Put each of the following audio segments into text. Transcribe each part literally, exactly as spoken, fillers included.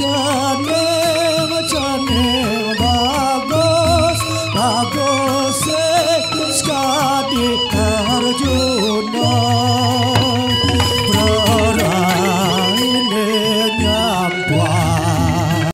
Jeneng, jeneng bagus, bagus sing sekadi Arjuna. Praraine nyampang.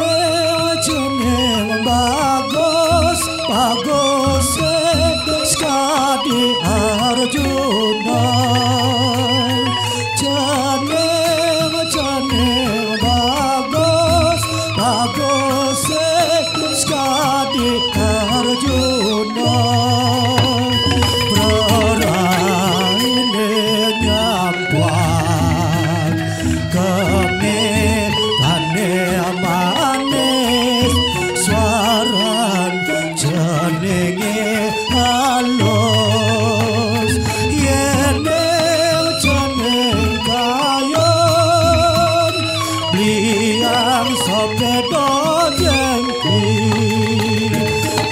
Jeneng-jeneng bagus, bagus sekadi Arjuna. Jeneng-jeneng bagus, bagus sekadi Arjuna. Praraine nyampang, kemikane mane.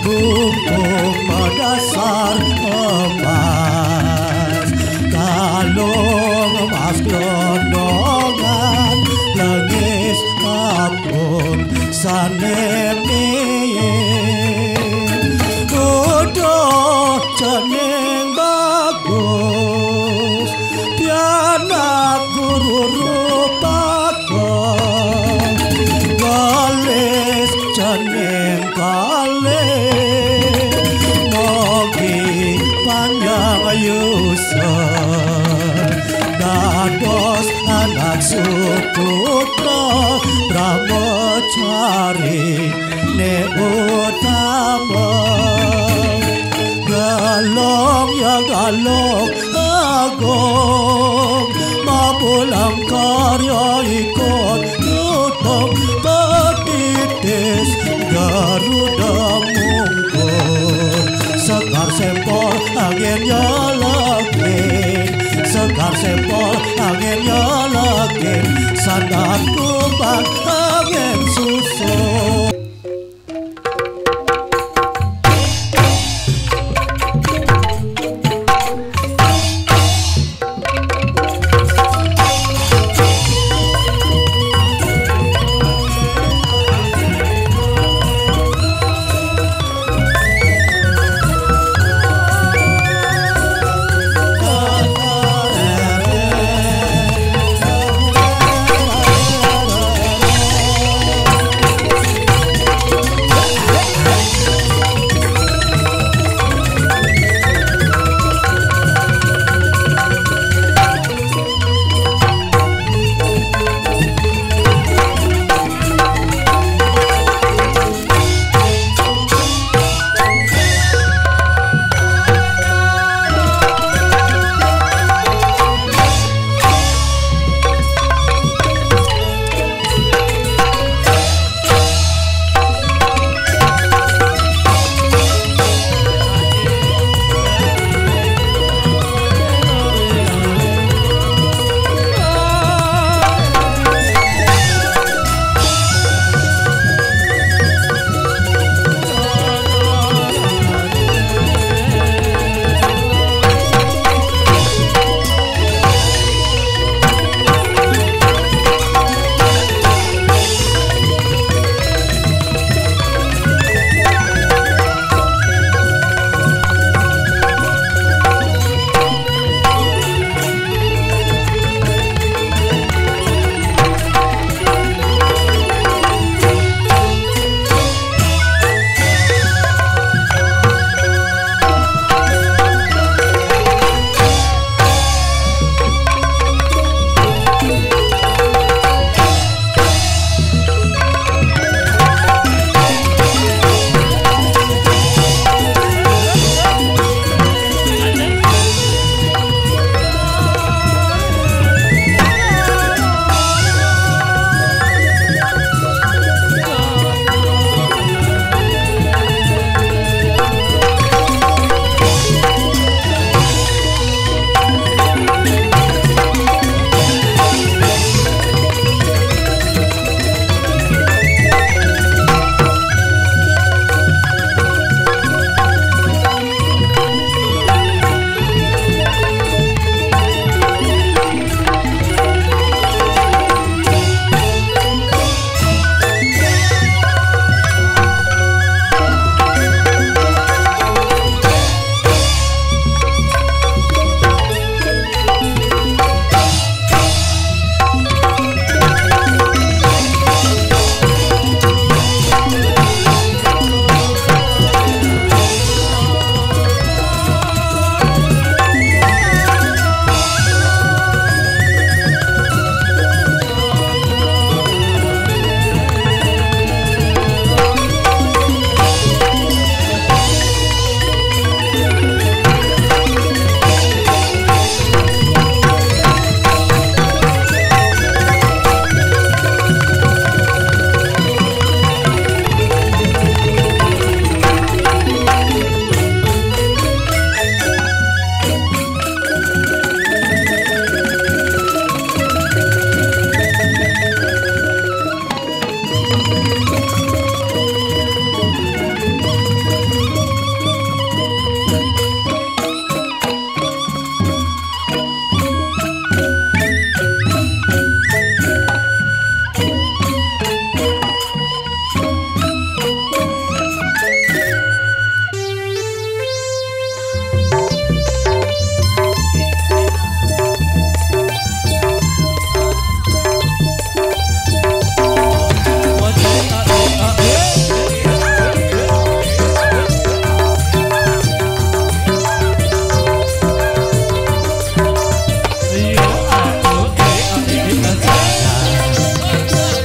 Bungkung madasar emas, kalung emas gelondongan, lengis kapun sanem niin, uduh cening bagus, pianak guru rupa galis cening kalih, mogi panjang yusa dados anak suputra brahmacari ne utama. Galong ya galong agung, mapulang karya ikut tutong petitis Garuda mungkur. Sekar sempol angin ya lagi, sekar sempol angin ya lagi, sandar kumbang angin susu.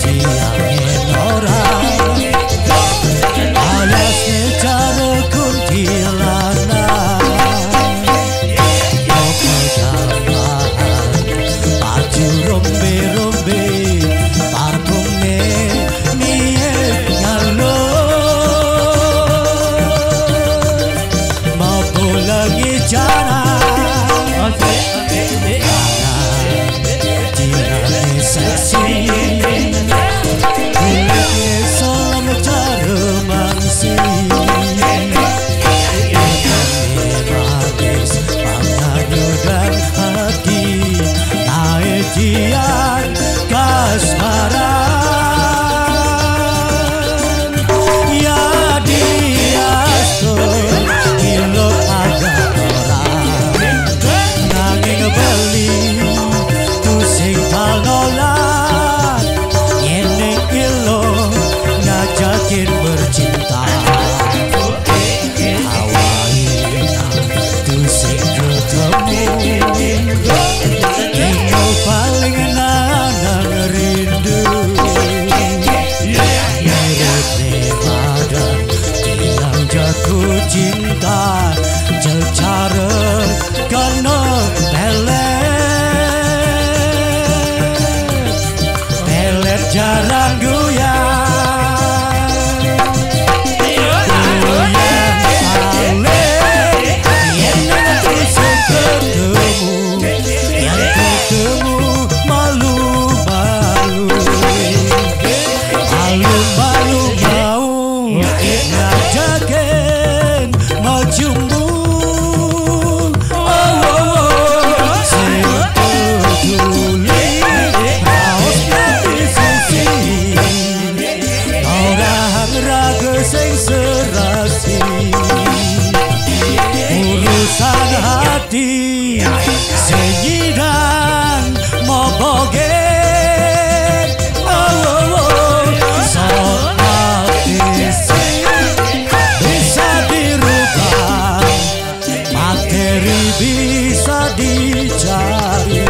Tiang yen ora, alasne cara kuntilanak. Opo tambahan baju rombe-rombe, parfumne niye ngalor. Mau pulang ijana. Tirane seksi, kulitne salam cara mangsi. Matane manis, menganyudan hati. Ae tiang kasmaran. Ya diastu, ilo agak ora. Nanging beli tu sing tak nolak. Ngene ilo ngajakin bercinta. Awai tu sing ketemu. Ilo paling nanang rindu. Mirip badan tiang jatuh cinta. Secara kena pelet. Pelet jarang goyang. Goyang balik. Yen aku sing ketemu, yang ketemu malu-malu. Malu-malu mau ngajakin majumbu. Oh, oh, oh. Sing peduli raos nang sisi. Ora hang raga sing serasi. Urusan hati sing nyidang moboge. Oh, oh, oh. Soal fisik bisa dirubah, materi bisa dicari,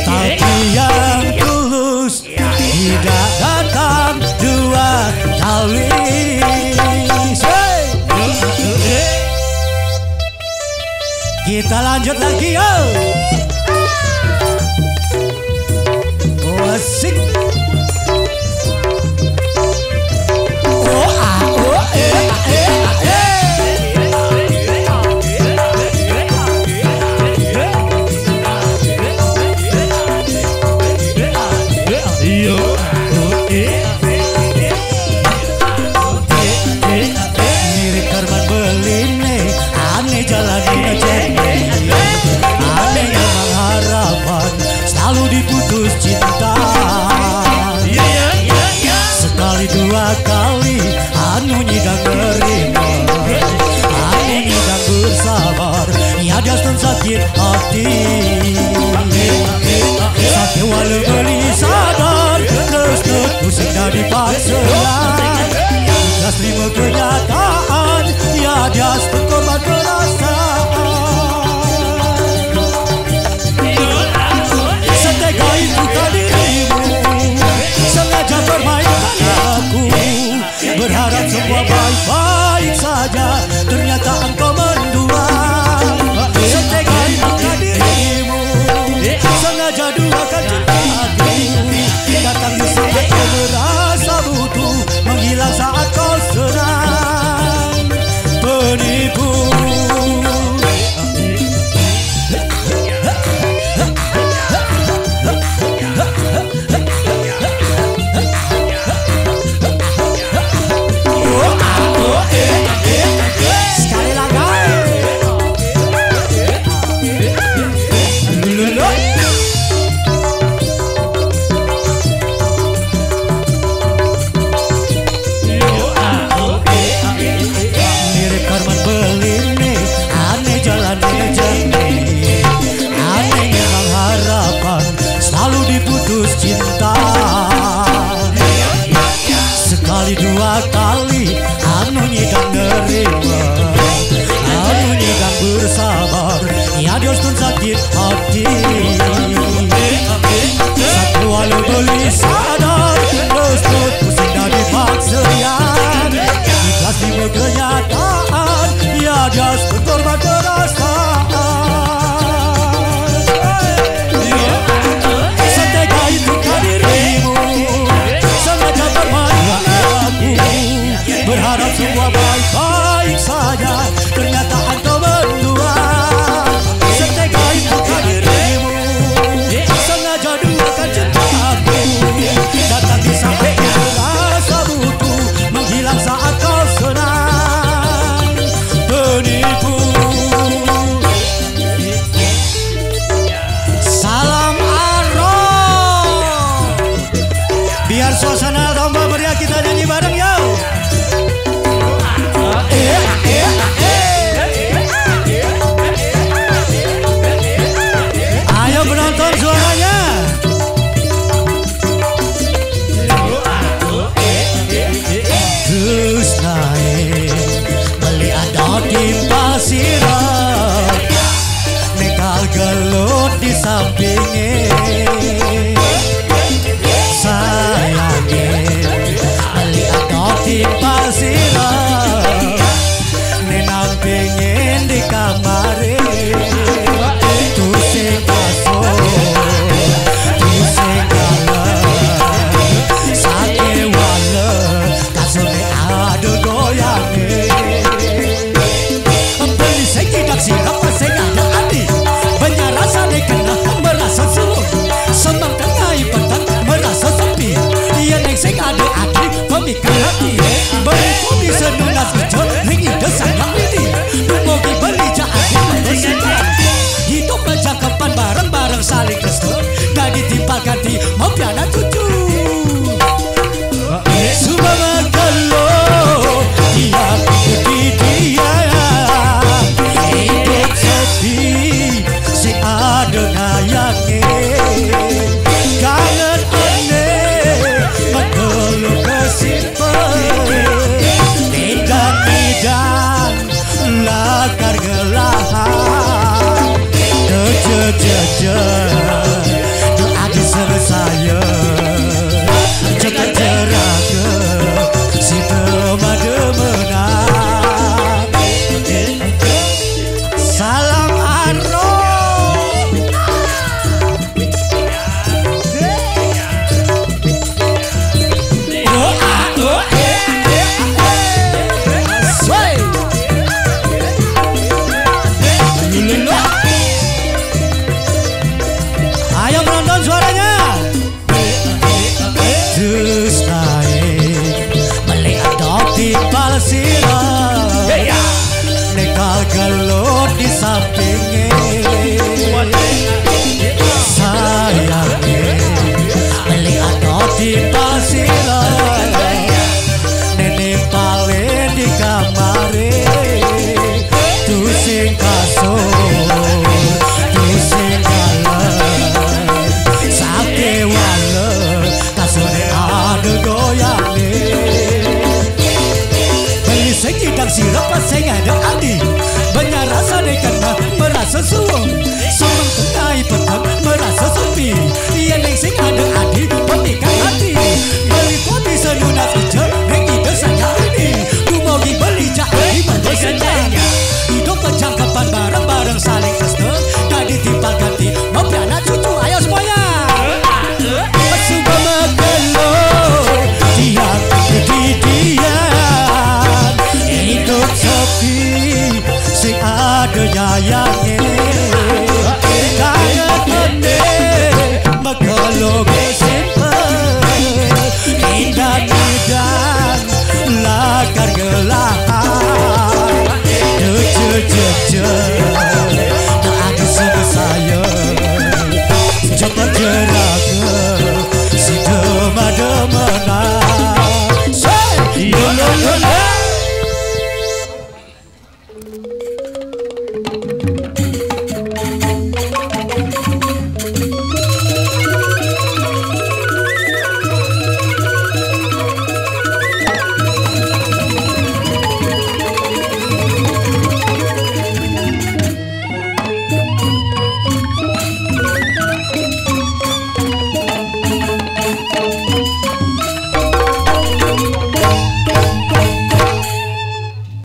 tapi yang tulus tidak datang dua kali. Say! Kita lanjut lagi, yo. Oh, asik. Oh, ah, oh, eh, ah, eh, ah, eh. Iyo. Oh, eh. Mirip karman beline, ane jalani ngecek. Ane emang harapan selalu diputus cinta. Sekali dua kali, anu nyidang nerima, anu nyidang bersabar, ya diastun sakit hati. Sakit walau beli sadar, terus pusing dah dipaksa. Ikhlas terima kenyataan, ya diastun korban perasaan. Setega itukah dirimu, sengaja permainkan aku. Berharap semua baik-baik saja, ternyata engkau mendua. Setega itukah dirimu, sengaja duakan cinta aku. Datang di saat kau merasa butuh, menghilang saat kau senang. Kali dua kali, anu nyidang nerima, anu nyidang bersabar, ya Dios tun sakit hati. Satu walau beli sadar, terus tut pusing dari paksaan. Ikhlas di kenyataan, ya Dios tun korban perasaan. Setegah itu kadirimu, sengaja bermain aku. Berharap semua baik-baik saja, ternyata engkau mendua. Setegah itu kadirimu, sengaja duakan cintaku. Datang di saat ku merasa butuh, menghilang saat kau senang. Penipu. Salam Aro. Biar suasana tambah meriah, kita nyanyi bareng, yo. Ayo penonton, suaranya. Terus naik, beli ada di pasiran. Nengkal gelut di sampingnya. Sayangnya, beli ada di pasiran. Nenang pingin di kamare. Tusing kasur, tusing kaler. Sake wale, kasur ne ada goyange. Beli sing idak sirap, sing ada ati. Banyak rasa ne kena, merasa suwung. Semang tengah petang, merasa sepi. Iya neng sing ada ati, pemikat hati. Beli kopi senunas ijo, ring ide sayang ini. Dumogi beli jahat, hidup berjangkepan bareng-bareng saling restu. Gak ditimpal ganti, mau piana cucu. Suba magelo, dia di dia. Hidup sepi, si ada ngayange. Kangen ane, magelo kesimpe. Tidak-tidak, lakar ngelahan. Jejejeje, doa diselesai. Cetak cerake, si demen-demenan. Salam Aro. Ayo penonton, suaranya. Terus naik, beli ada timpal sirah. Nekal gelut di sampingnya. Sayangnya, beli ada timpal sirah. Neni paling di kamare. Tusing kasur, tusing dalam. Sake wale, kasur ne ada goyange. Beli sing idak sirap, sing ada ati. Banyak rasa ne kena, merasa suwung. Semang tengah petang, merasa sepi. Iya neng sing ada ati, pemikat hati. Beli kopi senunas